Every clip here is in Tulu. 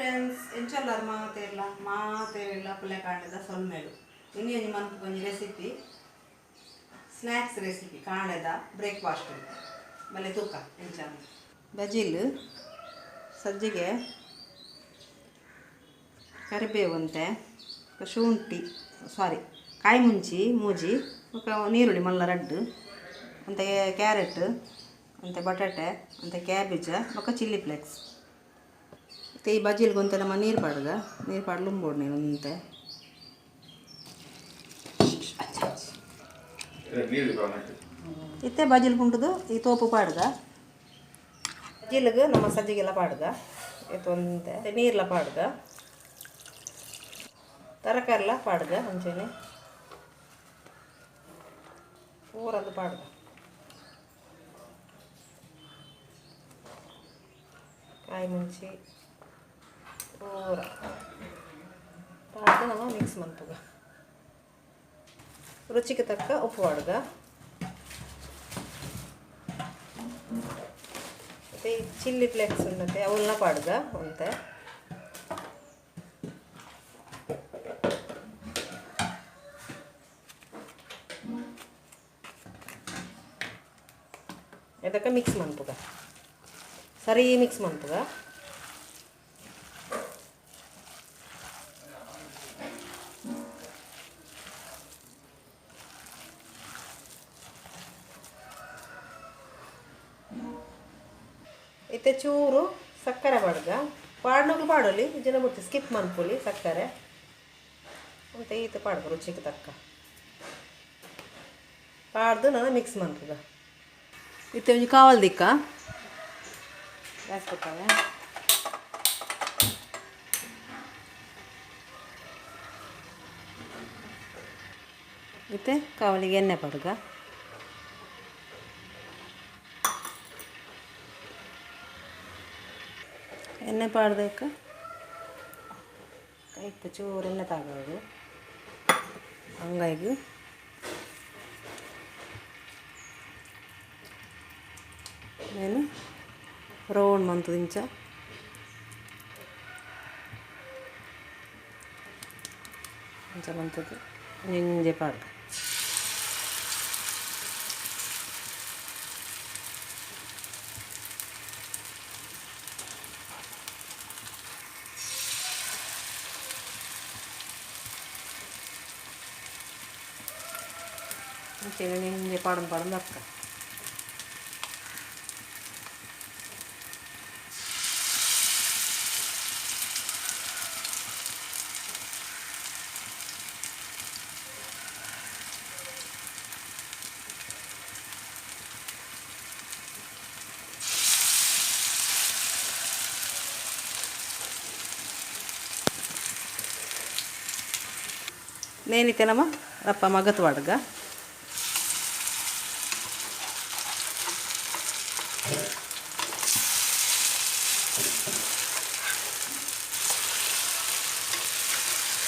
ಫ್ರೆಂಡ್ಸ್, ಎಂಚಲ್ಲಾರು ಮಾತೇರ್ಲ ಮಾತೇರಿಲ್ಲ ಪುಲ್ಲೆ ಕಾಂಡದ ಸೊಲ್ಮೆಲು ಇನ್ನು ಒಂಜಿ ಮನ್ಪು ರೆಸಿಪಿ ಸ್ನ್ಯಾಕ್ಸ್ ರೆಸಿಪಿ ಕಾಂಡದ ಬ್ರೇಕ್ಫಾಸ್ಟ್ ಬಲೆ ತೂಕ ಎಂಚ ಬಜಿಲ್ ಸಜ್ಜಿಗೆ ಕರಿಬೇವು ಅಂತೆ ಶುಂಠಿ ಸಾರಿ ಕಾಯಿ ಮುಂಚಿ ಮೂಜಿ ಬೊಕ್ಕ ನೀರುಳ್ಳಿ ಮಲ್ಲ ರಡ್ಡು ಅಂತೆ ಕ್ಯಾರೆಟ್ ಅಂತೆ ಬಟಾಟೆ ಅಂತೆ ಕ್ಯಾಬೇಜ ಬೊಕ್ಕ ಚಿಲ್ಲಿ ಫ್ಲೇಕ್ಸ್. ಮತ್ತು ಈ ಬಜಿಲ್ಗೆ ಒಂತೆ ನಮ್ಮ ನೀರು ಪಾಡ್ಗ ನೀರು ಪಾಡ್ಲುಂಬೋಡು ನೀನು ಅಂತೆ. ಇತ್ತೆ ಬಜಿಲ್ ಕುಂಟುದು ಈ ತೋಪು ಪಾಡ್ಗ ಬಜಿಲ್ಗೆ ನಮ್ಮ ಸಜ್ಜಿಗೆಲ್ಲ ಪಾಡ್ಗ ಇತ್ತೊಂತೆ ನೀರ್ಲ ಪಾಡ್ಗ ತರಕಾರಿಲ ಪಾಡ್ಗ ಅಂಚೆನೆ ಪೂರಂದು ಪಾಡ್ಗ ಕಾಯಿ ಮುಂಚಿ ಪೂರ ಪಾಡ್ದು ನಮ್ಮ ಮಿಕ್ಸ್ ಮನ್ಪುಗ. ರುಚಿಗೆ ತಕ್ಕ ಉಪ್ಪು ಪಾಡ್ಗ ಮತ್ತು ಈ ಚಿಲ್ಲಿ ಫ್ಲೇಕ್ಸ್ ಉಂಡತೆ ಅವನ್ನ ಪಾಡ್ಗ ಒಂತೆ ಇದಕ್ಕೆ ಮಿಕ್ಸ್ ಮನ್ಪುಗ ಸರಿ ಮಿಕ್ಸ್ ಮನ್ಪುಗ. ಇತ್ತೆ ಚೂರು ಸಕ್ಕರೆ ಪಾಡ್ಗ ಪಾಡ್ನೋಗ್ಲು ಪಾಡೋಲಿ ಜನ ಬಿಡ್ತಿ ಸ್ಕಿಪ್ ಮನ್ಪುಲಿ ಸಕ್ಕರೆ ಮತ್ತು ಈತ ಪಾಡ್ಗ ರುಚಿಗೆ ತಕ್ಕ ಪಾಡ್ದು ನಾನು ಮಿಕ್ಸ್ ಮನ್ಪುಗ. ಇತ್ತೆ ಒಂಜಿ ಕಾವಲ್ ದಿಕ್ಕ ಗ್ಯಾಸ್ ಕೊಟ್ಟವೆ ಇತ್ತೆ ಕಾವಲಿಗೆ ಎಣ್ಣೆ ಪಾಡ್ಗ ಎಣ್ಣೆ ಪಾಡ್ದಕ್ಕೆ ಕೈಕ್ ಚೂರು ಎಣ್ಣೆ ತಾಗೋದು ಹಂಗಾಗಿ నేను ರೌಂಡ್ ಮಂತುದು ಇಂಚ ಇಂಚ ಮಂತುದು ಒಂಜೊಂಜೆ ಪಾಡ್ಗ. ಅಂಚನೆ ಒಂಜೊಂಜೆ ಪಾಡೊಂದು ಪಾಡೊಂದು ಅಕ್ಕ ನೇನಿತೆ ನಮ್ಮ ರಪ್ಪ ಮಗತ್ ವಾಡ್ಗ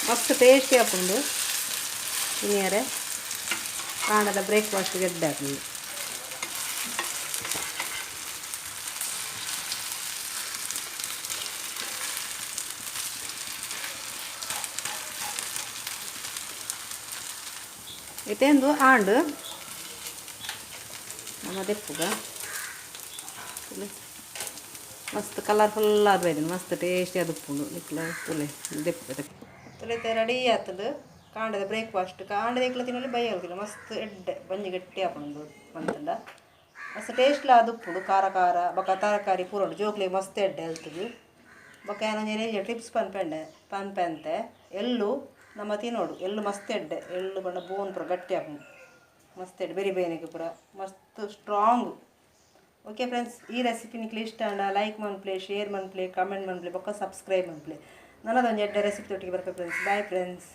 ಮಸ್ತ್ ಟೇಸ್ಟಿ ಆಪುಂಡು ತಿನಿಯರೆ ಕಾಂಡದ ಬ್ರೇಕ್ಫಾಸ್ಟ್ ಎಡ್ಡೆ ಆಪುಂಡು. ಇತ್ತೇಂದು ಆಂಡ್ ನಮ್ಮ ದೆಪ್ಪುಗ ಮಸ್ತ್ ಕಲರ್ಫುಲ್ ಆದ್ ಬೈದಿನಿ ಮಸ್ತ್ ಟೇಸ್ಟಿ ಆದ್ ಉಪ್ಪುಂಡು ನಿಕ್ಲ ತುಲೆ ದೆಪ್ಪುಗ ತುಲೆತೆ ರೆಡಿ ಆತುಂಡು ಕಾಂಡದ ಬ್ರೇಕ್ಫಾಸ್ಟ್ ಕಾಂಡದ ಇಕ್ಲ ತಿನ್ನಲು ಬೈಯಲ್ ತಿನ್ನ ಮಸ್ತ್ ಎಡ್ಡೆ ಬಂಜಿ ಗಟ್ಟಿ ಆಪುಂಡು ಮಂತುಂಡ ಮಸ್ತ್ ಟೇಸ್ಟ್ಲ ಆದ್ ಉಪ್ಪುಂಡು ಖಾರ ಖಾರ ಬೊಕ ತರಕಾರಿ ಪೂರ ಉಂಡು ಜೋಕ್ಲೆಗ್ ಮಸ್ತ್ ಎಡ್ಡೆ ಹೆಲ್ತ್ಗ್ ಬೊಕ ಯಾನ್ ಟಿಪ್ಸ್ ಪನ್ಪೆಂಡೆ ಪನ್ಪೆಂತೆ ಎಳ್ಳು ನಮ್ಮ ತಿನ್ನೋಡು ಎಳ್ಳು ಮಸ್ತ್ ಎಡ್ಡೆ ಎಳ್ಳು ಪಂಡ ಬೋನ್ ಪೂರ ಗಟ್ಟಿ ಆಪುಂಡು ಮಸ್ತ್ ಎಡ್ಡೆ ಬೆರಿ ಬೇನೆಗ್ ಪೂರ ಮಸ್ತ್ ಸ್ಟ್ರಾಂಗ್. ಓಕೆ ಫ್ರೆಂಡ್ಸ್, ಈ ರೆಸಿಪಿ ನಿಕ್ಲೆ ಇಷ್ಟ ಆಂಡ ಲೈಕ್ ಮನ್ಪುಲೆ ಶೇರ್ ಮನ್ಪುಲೆ ಕಮೆಂಟ್ ಮನ್ಪುಲೆ ಬೊಕ್ಕ ಸಬ್ಸ್ಕ್ರೈಬ್ ಮನ್ಪುಲೆ. ನನದೊಂಜಿ ಎಡ್ಡೆ ರೆಸಿಪಿ ತೊಟ್ಟಿಗೆ ಬರ್ಪೆ ಫ್ರೆಂಡ್ಸ್. Bye friends.